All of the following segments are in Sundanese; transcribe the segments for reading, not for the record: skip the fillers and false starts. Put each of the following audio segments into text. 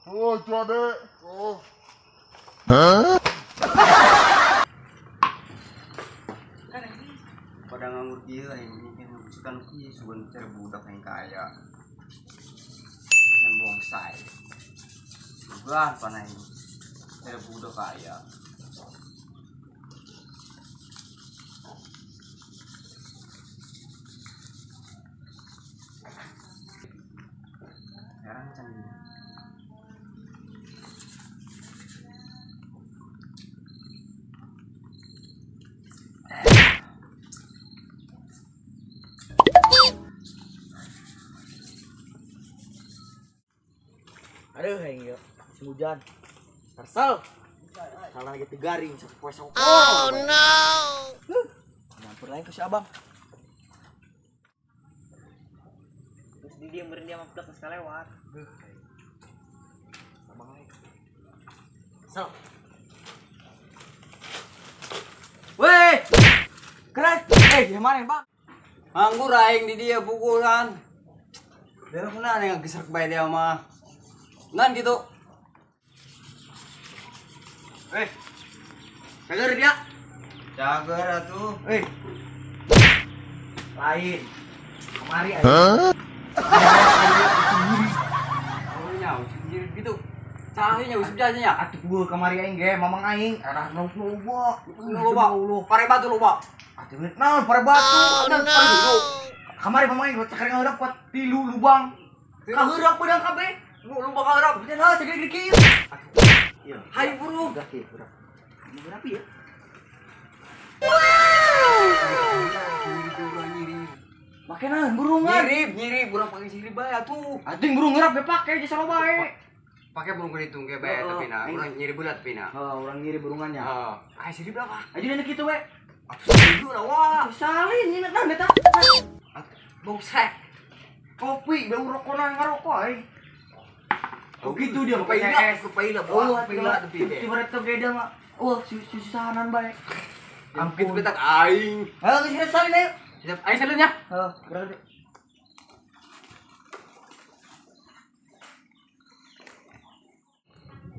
Oh, cuade. Oh. Hah? Pada nganggur kieu aing mikir sukan kieu sugan cari budak yang kaya. Pisan bongsai. Sugan panah ini. Cari budak kaya. Sekarang canggih. Aduh, aing yuk, musim hujan. Tarsal. Salah lagi garing sampai poe. Oh no. Nyampur lagi ke si Abang. Terus dia meureun dia mah plek geus kalewat. Abang lagi. Sal. Weh. Keren. Gimana, Bang? Nganggur aing di dia pukulan. Dari mana yang geser bae dia mah. Nan gitu. Cager dia. Cager atuh. Lain. Kemari aja. Hah? Oh nya, sendiri gitu. Cahaya usip jajanya. Atuh gua kemari aing ge, mamang aing arah loba. Loba, pare batu loba. Atuh naon pare batu? Oh, no. Kamari mamang aing cakar ngaheurap kuat 3 lubang. Kaheurap beudang kabeh. Lu bakal rap. Nah, segede-gede kieu. Iya. Hai burung. Udah kieu, urang. Ini berapa ya? Make naon burungan? Nyirip, burung pakai sirip bae atuh. Anjing burung ngerap ge pake jasa loba bae. Pakai burung gede ge bae tapi na, urang nyirip bulat tapi na. Heeh, urang nyirip burungannya. Heeh. Ah, sirip berapa? Aja dene kitu we. Atuh sirip lah wah. Salin nyeuna naon eta? Bongsek. Kopi beu rokona ngarokok aing. Oh gitu dia pakai es, kepaila, oh, kepaila tapi deh. Tiba tiba dia mah, oh susahanan bae. Ampun petak aing. Ayo geus salin ayo. Siap, aing salin ya. Heeh, berarti.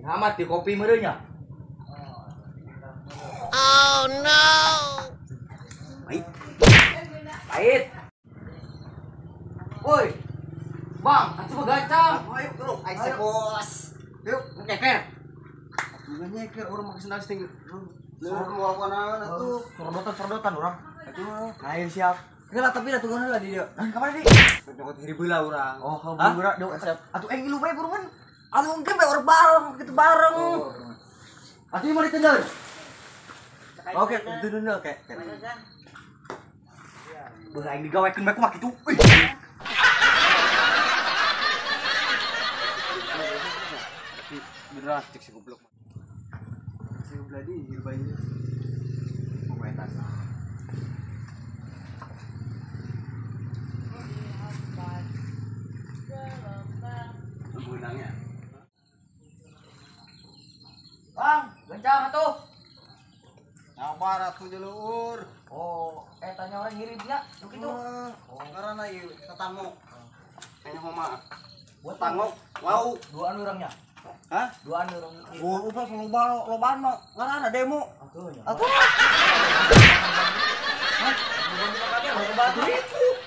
Amat di kopi meureun nya. Oh no. Pahit. Pahit. Woi. Bang, atuh begacang. Ayo, bro. Ayo, bos. Yuk, nyeker. Atuh nyeker urang make sendal sting. Leur mau apa naon atuh? Sorodotan-sorodotan urang. Atuh. Ayo siap. Heula tapi atuh heula di dieu. Nah, kamana di? Cokot hiri beula urang. Oh, beula deui. Atuh aing ngilu bae burungan. Atuh engke bae urang bareng kitu bareng. Atuh ieu mah ditendeur. Oke, ditendeur oke. Beuh aing digawekeun bae kumaha kitu. Beneran cek si goblok. Si goblok di hirup aja. Mau etas. Benangnya. Bang, gencang atuh. Sabar atuh jeluhur. Oh, tanya orang ngiripnya nu kitu. Oh, karena ieu tatango. Kayaknya mah. Buat tangok, wow. Duaan orangnya. Hah? Duaan orang. Oh, upah loba lobaan mah ngaranna demo. Atuh nya. Atuh. Hah?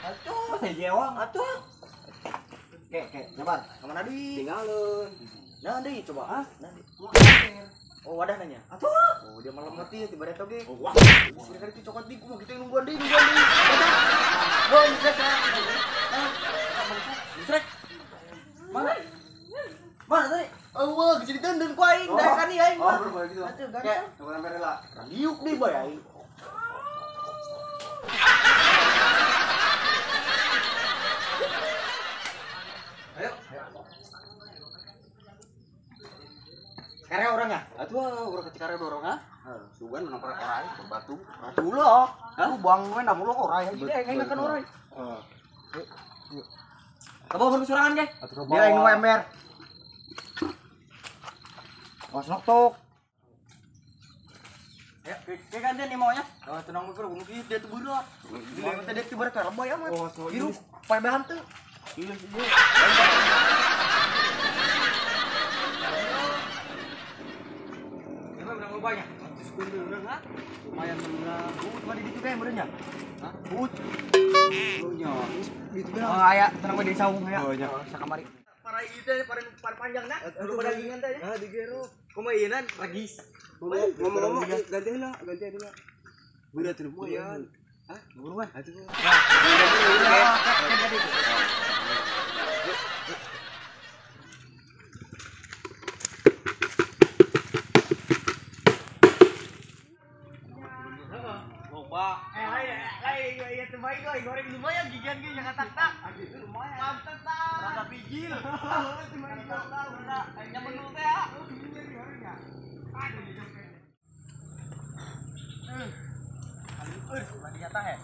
Atuh, saya jewang atuh. Oke, oke, sabar. Kamana deui? Tinggalin. Nah, deui coba. Hah? Nah, deui. Oh, wadah nanya. Atuh. Oh, dia malam ngerti tiba tiba oge. Oh, wah. Sini kali itu cokot di kumaha kitu nungguan deui, nungguan deui. Oh, misrek. Hah? Misrek. Mana? Mana tadi? Oh, geus ditendun ku aing, daekan ieu aing mah. Oh, gitu. Atuh, ganteng. Coba sampe rela. Diuk deui bae aing. Ayo. Karya orang ya? Atuh, urang ke Cikareo dorong ah. Heeh. Sugan menang korek orai, batu. Batu lah. Lubang we namun lo orai. Jadi aing makan orai. Heeh. Yuk. Kamu baru sorangan ge? Atuh, Dia aing nu ember. Awas noktok. Ayo, kayak gantian nih maunya. Oh, tenang gue gue mungkin dia tuh berat. Dia teh dia tuh berat lebay amat. Oh, so Hirup pae bahan teu. Iya, iya. Lobanya. 100 urang ha. Lumayan murah. Mah di ditu teh meureun nya. Hah? Buut. Oh nya, geus ditu teh. Oh aya, tenang we di saung aya. Oh nya. Sakamari. Para ieu teh para panjang nah. Loba dagingan teh nya. Ah digero. Kumaha ieu nan regis. Ngomong-ngomong ganti heula, ganti heula. Berat lumayan. Hah? Buruan. Atuh. Loba. Lain ieu teh bae goreng lumayan gigian ge nya katak-tak. Lumayan. Pantes tah. Rada pijil. Nya menu teh ah. Aduh, nyata he.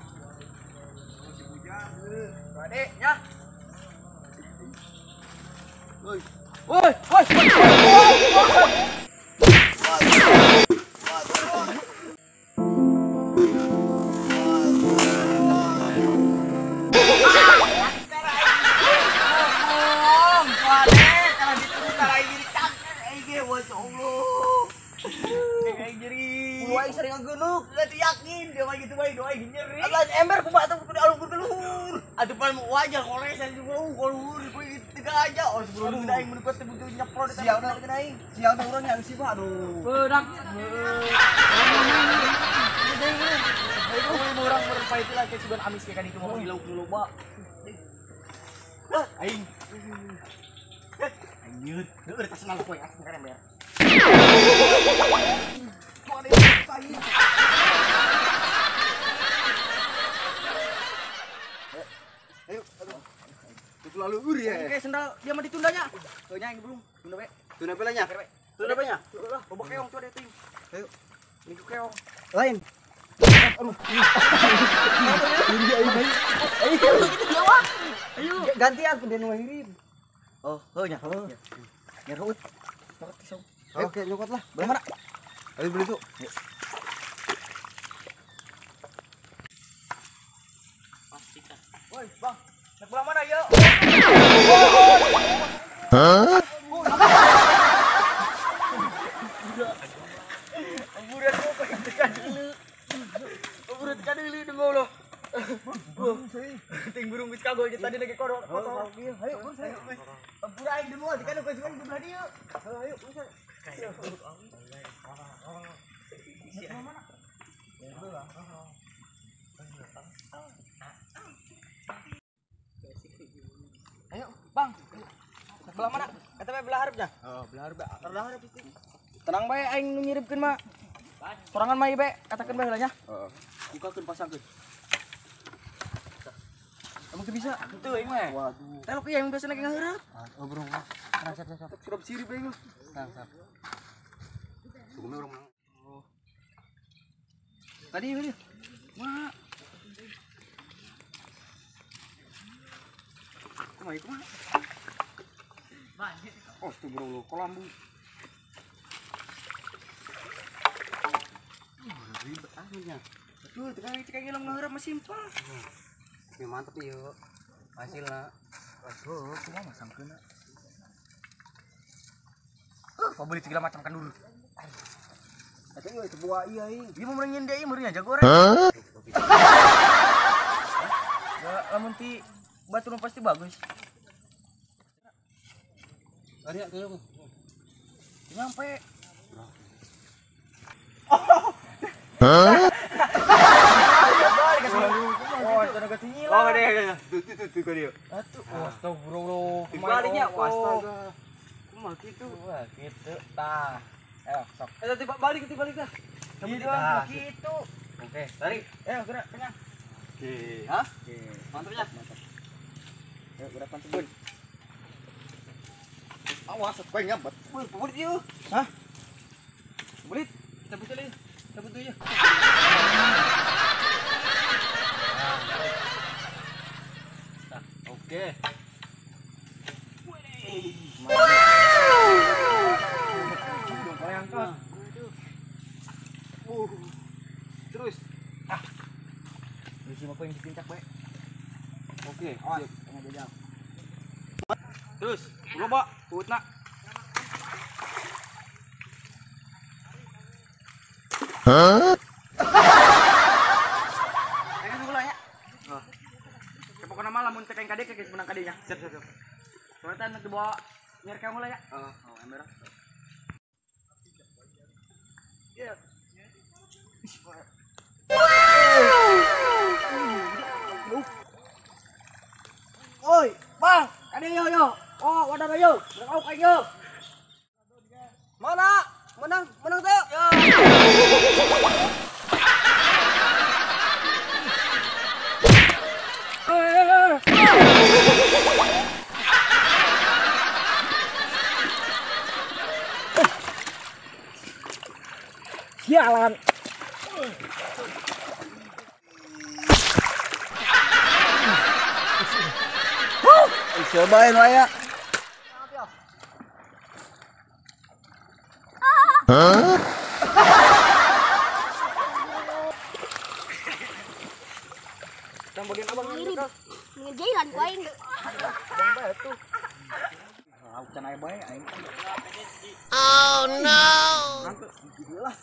Si bujang. Bade nya. Woi. Woi, woi. Aing sering ngegunuk, enggak yakin dia mah gitu bae doa aing nyeri. Alah ember kumaha atuh kudu alung kudu luhur. Atuh pan wajar kolesan juga luhur kudu tiga aja. Oh sebelum aing mun kuat begitu nyeprot siang teh aing. Siang teh urang yang sibah aduh. Bedak. Aing urang berpait lah kayak sugan amis kayak ditu mau lauk loba. Aing. Aing nyeut. Heueuh tas nang poe asing kan ember. Ayo, aduh. Itu lalu ur ya. Oke, sendal dia mah ditundanya. Heuh nya aing belum. Tunda we. Tunda pe nya. Tunda pe nya. Lah, loba keong coba deh ting. Ayo. Ini keong. Lain. Aduh. Ayo gitu dia wah. Ayo. Gantian dia nu ngirim. Oh, heuh nya. Ngerut. Nyokot pisau. Oke, nyokot lah. Belah mana? Ayo beli tuh. Pastikan. Woi, Bang. Nak belah mana ya? Hah? Amburan kok tekan dulu. Amburan tekan dulu dengo lo. Ting burung geus kagol tadi lagi kodok. Ayo, Amburan aing dengo tekan geus kan belah dieu. Ayo, Ayo, Bang. Belah mana? Eta bae belah hareupnya. Heeh, belah hareup. Belah hareup pasti. Tenang bae aing nu nyiripkeun mah. Sorangan mah ieu bae, katakeun bae heula nya. Heeh. Bukakeun pasangkeun. Emang teu bisa? Henteu aing mah. Waduh. Telok ieu aing biasana ge ngaheureup. Oh, bro. Tenang, siap, siap. Surap sirip aing mah. Tenang, siap. Suguna urang menang. Oh. Tadi ini. Mak. Kumaha ieu kumaha? Oh, itu bro lo kolambu. Ribet akhirnya. Aduh, tekan cek aing ngeheureup mah simpel. Ya mantep ieu. Hasilna. Aduh, kumaha masangkeunna. Pabeli segala macam kan dulu. Eta euy teu buah ieu aing. Ieu mah meureun deui meureun jago rek. Ya lamun ti batur mah pasti bagus. Ari tuh. Nyampe. Hah? Oh, itu naga tinggi lah. Oh, ada. Tuh tuh tuh tuh dia. Atuh, astagfirullah. Dibalinya, astaga. Kumaha kitu? Wah, gitu. Tah. Ayo, sok. Eh, tiba balik, tiba balik dah. Tah, gitu. Oke, tarik. Ayo, gerak tengah. Oke, hah? Oke. Mantap ya? Mantap. Ayo, gerak mantap, Bun. Awas, kowe nyabet. Bun, ieu. Hah? Belit. Cabut aja. Cabut aja. Nah, oke. Terus. Ah. Bisi apa yang dipincak, bae. Oke, awas, tengah jajal. Terus, loba, utna. Hah? Ayo mulai ya. Oh. Pokoknya mah lamun cek kade geus menang kadenya. Siap siap siap. Soalnya teh dibawa nyari kamu lah ya. Oh, ember. Iya. Oi, Bang, kade yo yo. Oh, wadah yo. Kau kayo. Mana? Menang, menang tuh. Yo. Sialan. Cobain raya. Hah? Bagian abang ngejalan ku aing. Bang bae tuh. Lautan aya bae aing. Oh no. Lah.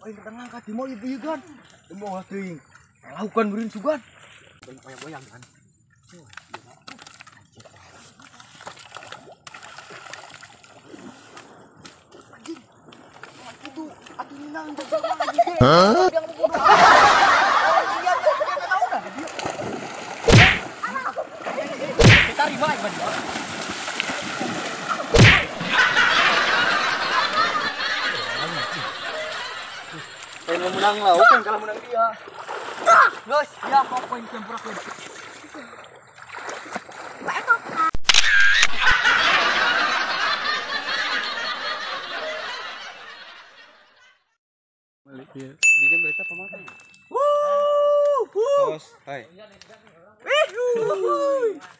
Aing kadang ngangkat di mau ieu kan. Mau teuing. Lakukan beureun sugan. Goyang-goyang kan. Anjing. Itu atuh ninang anjing. Hah? Kita riba ieu. Pengen menang lah, oke kalau menang dia. Guys, ya kau poin campur aku. Dia berita pemakan. Wuh, Terus, hai.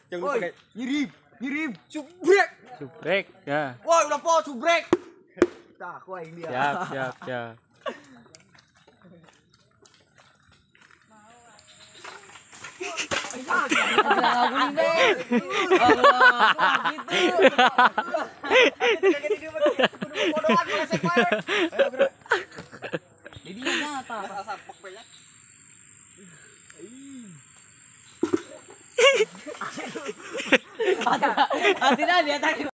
Jangan lupa kayak ngirim, subrek. Subrek, ya. Wah, udah po subrek. Tah, aku aing dia. Siap, siap, siap. Tidak, dia tadi.